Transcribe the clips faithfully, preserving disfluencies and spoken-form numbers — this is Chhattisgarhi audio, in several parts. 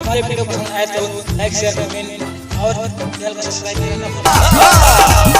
हमारे वीडियो पसंद आए तो लाइक, शेयर, कमेंट और चैनल को सब्सक्राइब करना ना भूलें।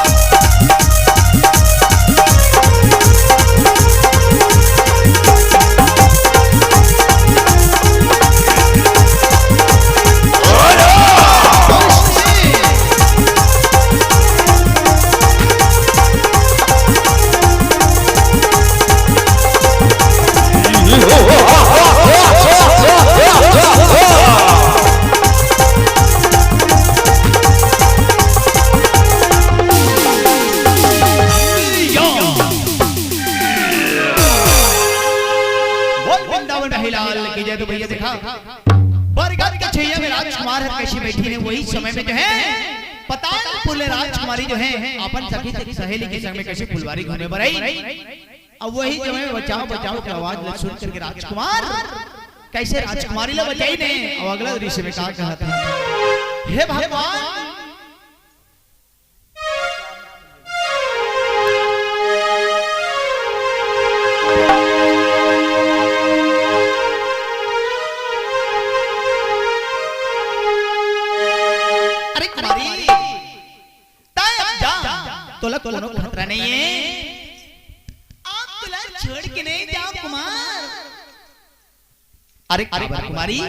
बोल वृंदावन बिहारी लाल की जय। तो भैया देखा, बरगद के छैया में राजकुमार हर कइसे बइठिन हे, वही समय में जो है पतालपुर ले राजकुमारी जो है अपन सखी सहेली के संग में कइसे फुलवारी घूमे बर आई। अब वही जो है बचाओ बचाओ के आवाज ल सुन करके राजकुमार कइसे राजकुमारी ल बचाइन हे। अउ अगला दृश्य में का कहत हे, हे भगवान, अरे कुमारी, तैं अब जा, तोला कोनो खतरा नइ हे। अब तोला छोड़ के नइ जांव कुमार। अरे काबर कुमारी,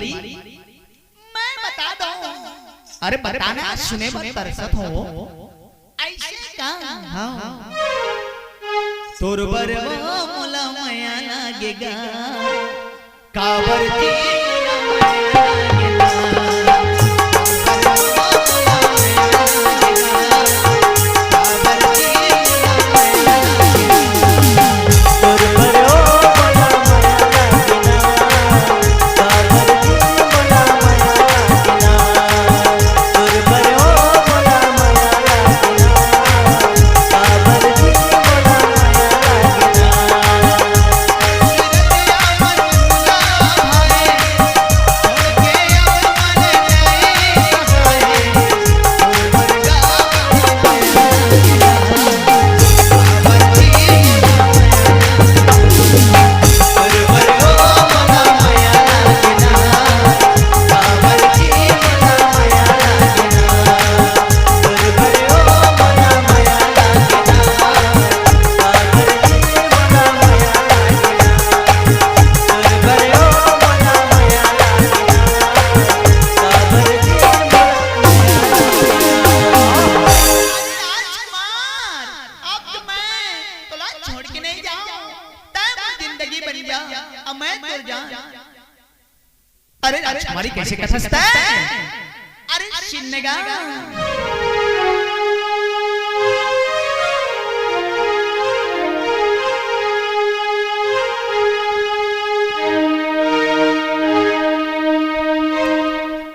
मैं बता दंव। अरे बता ना, सुने बर तरसत हंव। अइसे का? हां। तोर बर वो मोला मया लागे गा, काबर जी मोला मया लागे गा। राजकुमार, अब तो मैं तोला छोड़ के नइ जांव। तैं मोर जिंदगी बन जा, अब मैं तोर जान। अरे राजकुमारी, कइसे कथस तैं? अरे सिन्नगा।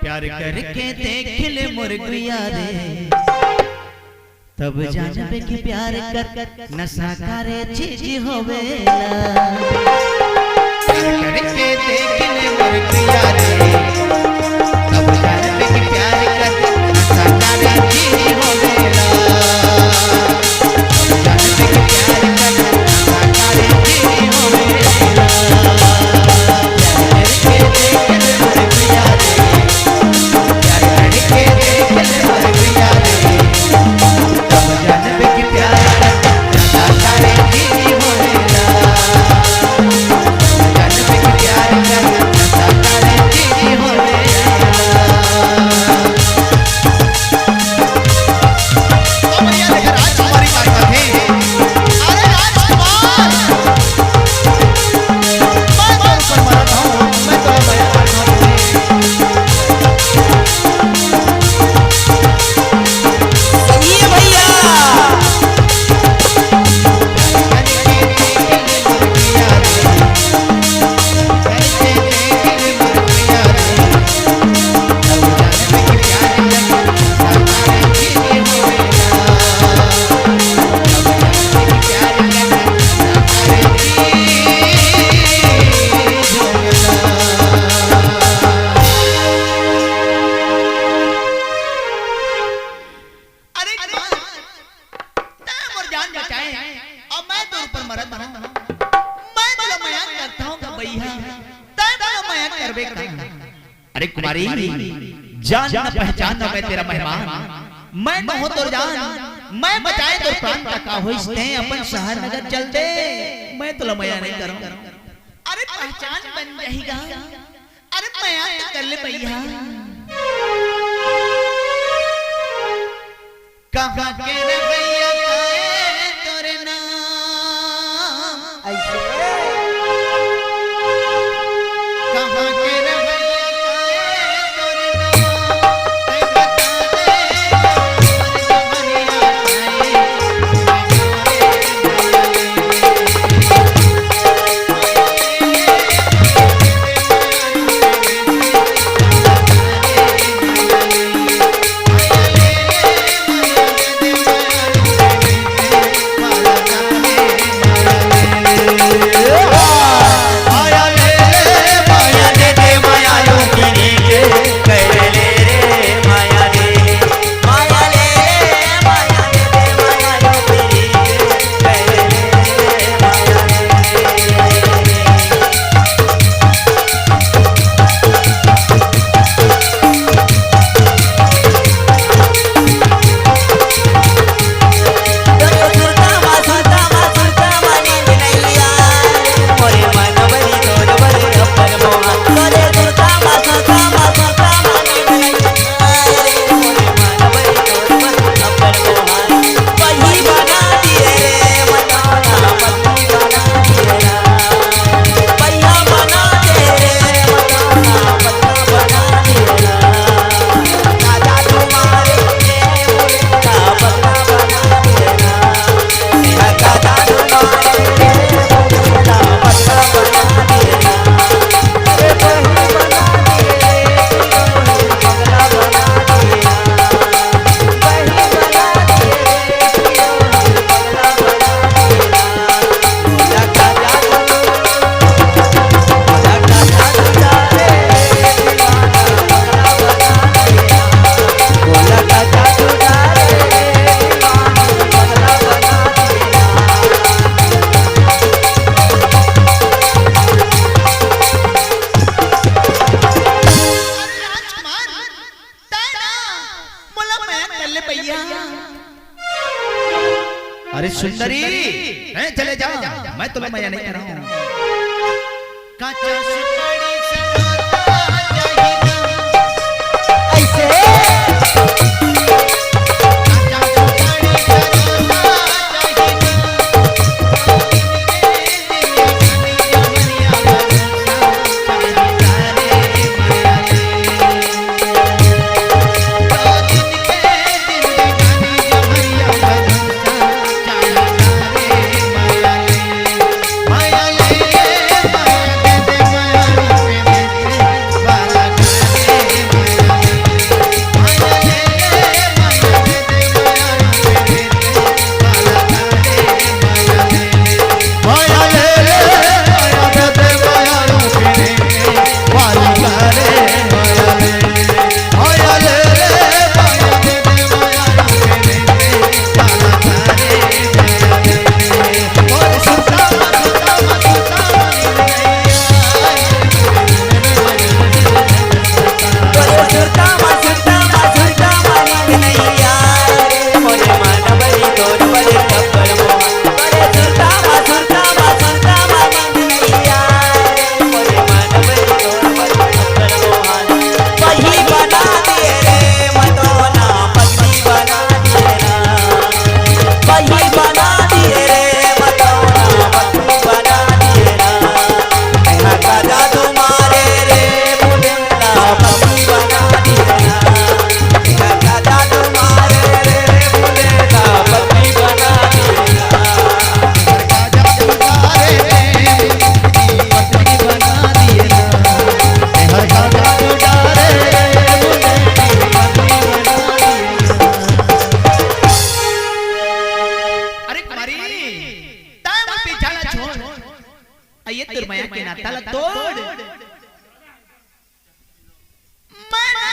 प्यार करके देख ले मोर गुइया रे, तब जानबे कि प्यार कर नशा करे चीज होवेला। प्यार करके देख ले मोर गुइया रे, तब जानबे कि प्यार कर नशा करे चीज होवेला। तब जानबे कि प्यार कर नशा करे चीज होवेला। प्यार करके देख ले मोर गुइया रे, प्यार करके देख ले मोर गुइया रे। तब जानबे कि प्यार करना नशा करे चीज होवेला। तब जानबे कि प्यार करना नशा करे चीज होवेला। जान न पहचान न मैं तेरा मेहमान, मैं तो हूँ तोर जान, मैं बचाए तोर प्राण। त का होइस, तैं अपन शहर नगर चल दे, मैं तोला मया नहीं करूँ। अरे पहचान बन जाही गा, अरे मया तो कर ले भैया। कहाँ के रहइया काए तोरे नाम? ऐसे। कहाँ के रहइया काए तोरे नाम? तैं बता दे, मोर जवनिया काए। अरे सुंदरी, हैं, चले जा, मैं तोला मया नहीं कराहूँ। काचा सुपारी सराता जाही ना। ऐसे। काचा सुपारी सराता जाही ना। अरे कुमारी, तैं मोर पीछा ला छोड़। अइया तोर मया के नाता ला तोड़। मैं ना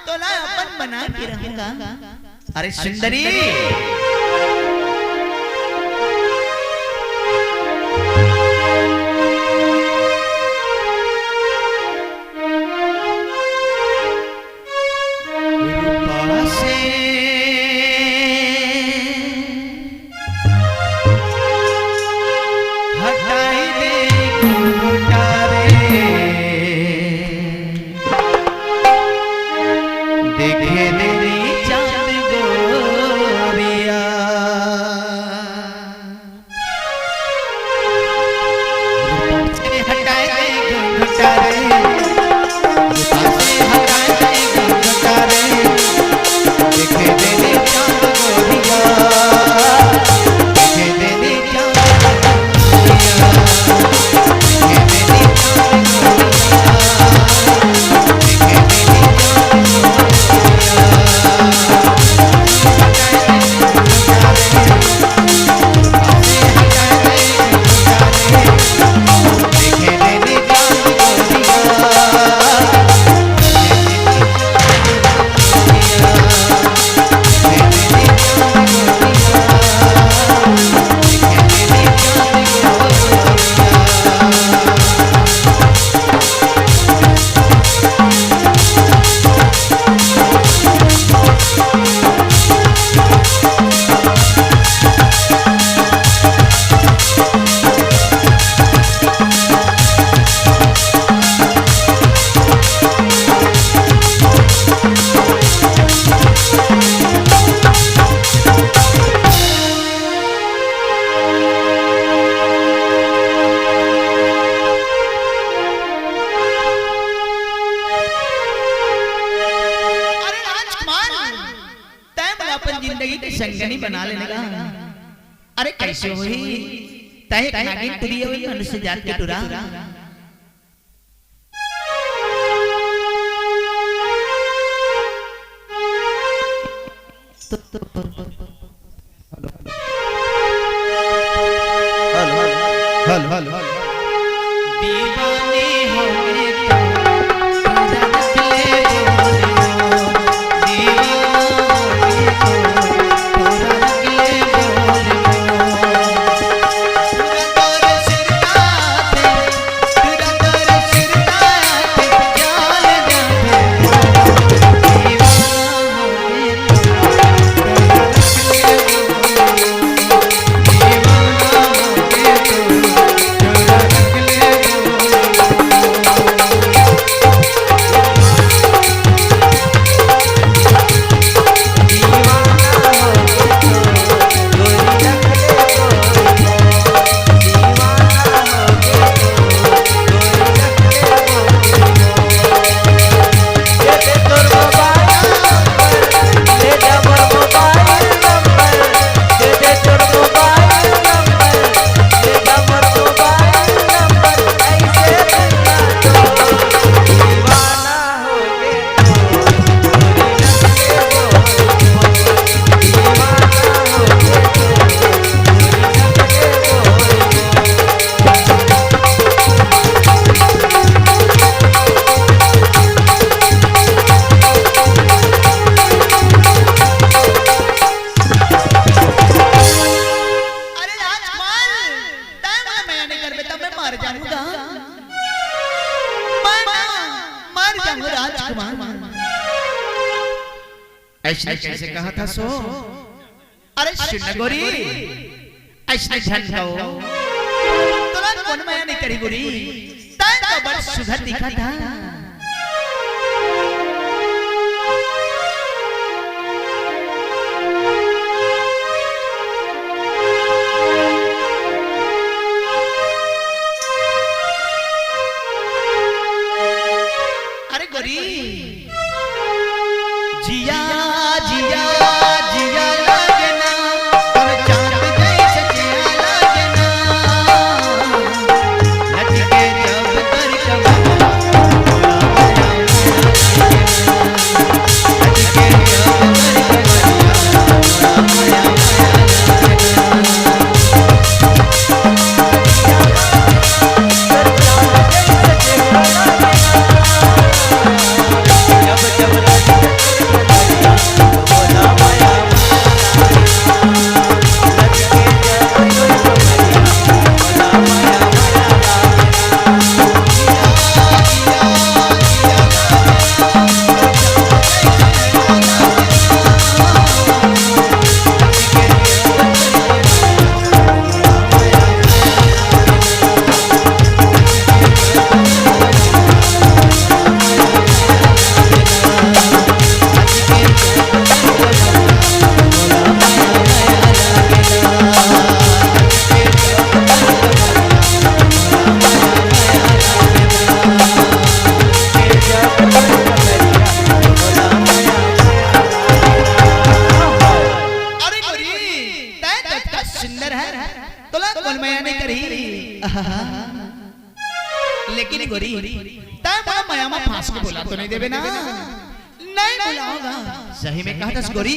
तोला अपन बना के रहूँगा। अरे सुंदरी। से हटाई दे घुंघटा रे, देखे दे रे चांद गोरिया। अरे राजकुमार, तैं मोला अपन जिंदगी के संगनी बना लेने का। अरे कैसे होही? तैं एक नागिन टुरी अउ मनुष्य जात के टुरा। Hello, hello, hello, hello. दीवाने हो गए तो, तोरा रख ले बोल मोर। दीवाना हो गए तो, तोरा रख ले बोल मोर। पूरा तोरे सिर का थे, पूरा तोरे सिर का थे, जान जाते। अरे राजकुमार, तैं मोला मया नहीं करबे त मैं मर जाहूं गा। मैं ना मर जाहूं राजकुमार। अइसने कइसे कहत हस ओ? अरे सुन गोरी, अइसने झन कहो। तोला कोन मया नहीं करी गोरी? तैं तो बड़ सुघर दिखत हस। अरे गोरी, जिया, जिया, जिया लागे ना, तोर चांद जैसे जिया लागे ना। लचके जब तोर कमरिया, गोरी, तैं मोला मया म फांस के भुला तो नहीं देबे ना? नहीं भुलाहूं गा। सही में कहत हस गोरी।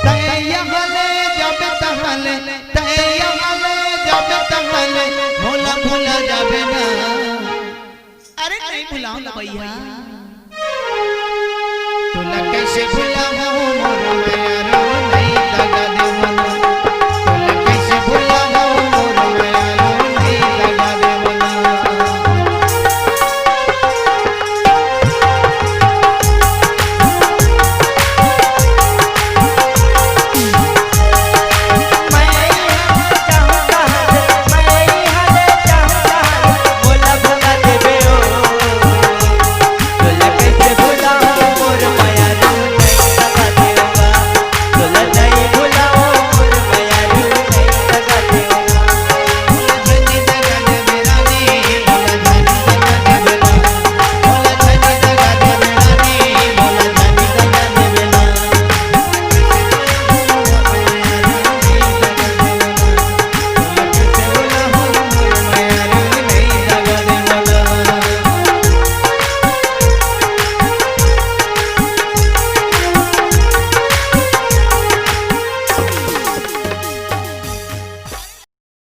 तैं यहाँ ले जाबे तहाँ ले, तैं यहाँ ले जाबे तहाँ ले, मोला भुला जाबे ना। अरे नहीं भुलाहूं गा भैया। तोला कैसे भुलाहूं मोर मया